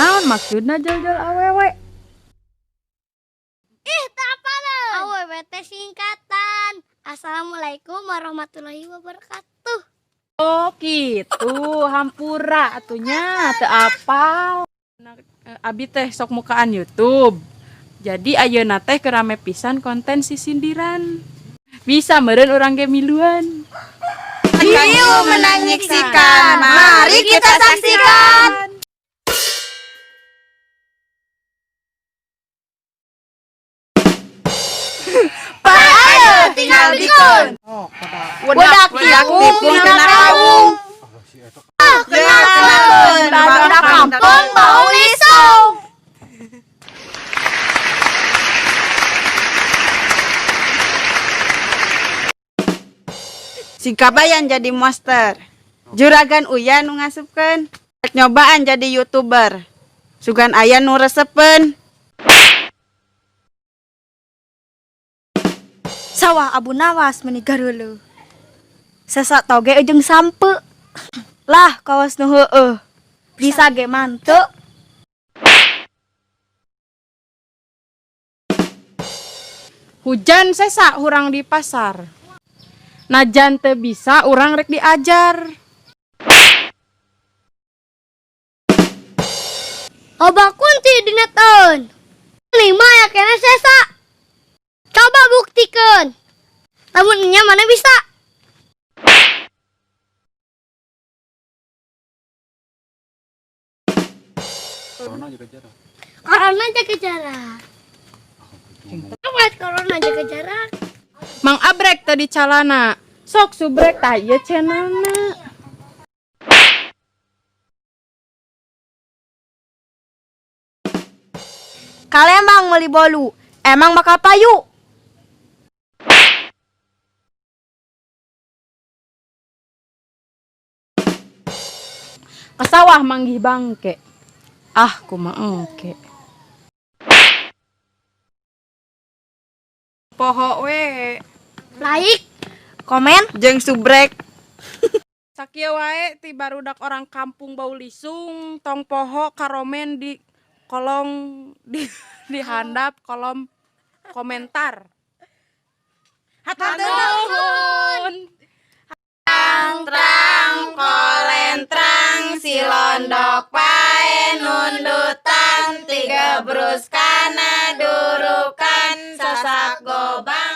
Naon maksudna jol-jol awewe? Ih, teu apaleun. Awewe teh singkatan. Assalamualaikum warahmatullahi wabarakatuh. Oh gitu, hampura atuh nya teu apal. Abi teh sok mukaan YouTube. Jadi ayeuna teh keur rame pisan konten sisindiran. Bisa meureun urang ge miluan. Hiu menyaksikan. Mari kita saksikan. Pak, ayo tinggal bikun. Budak tipung kena kawung. Kenalkeun, barudak kampung bau lisung. Si Kabayan jadi monster. Juragan Uya nu ngasupkeun. Rek nyobaan jadi YouTuber. Sugan aya nu resepeun. Sawah Abu Nawas meni gareuleuh. Sesa toge jeung sampe. Lah kawas nu heueuh. Bisa ge manteu. Hujan sesa urang di pasar. Najan teu bisa urang rek diajar. Loba kunti dina taun. Lima ya kena sesa. Coba buktikan. Lamun nya mana bisa? Corona jaga jarak. Corona jaga jarak. Apa corona jaga jarak? Mang Abrek tadi calana. Sok subrek tah ieu channelna. Kalembang meuli bolu, emang bakal payu. Ke sawah manggih bangke. Ah, kumaha engke. Poho we. Like, Komen, Jeung subrek. Sakieu wae ti barudak orang kampung bau lisung tong poho karomen di kolong di handap kolom komentar. Hatur nuhun. Trang kolentrang si londok pae nundutan tiga brus kana durukan sasak gobang.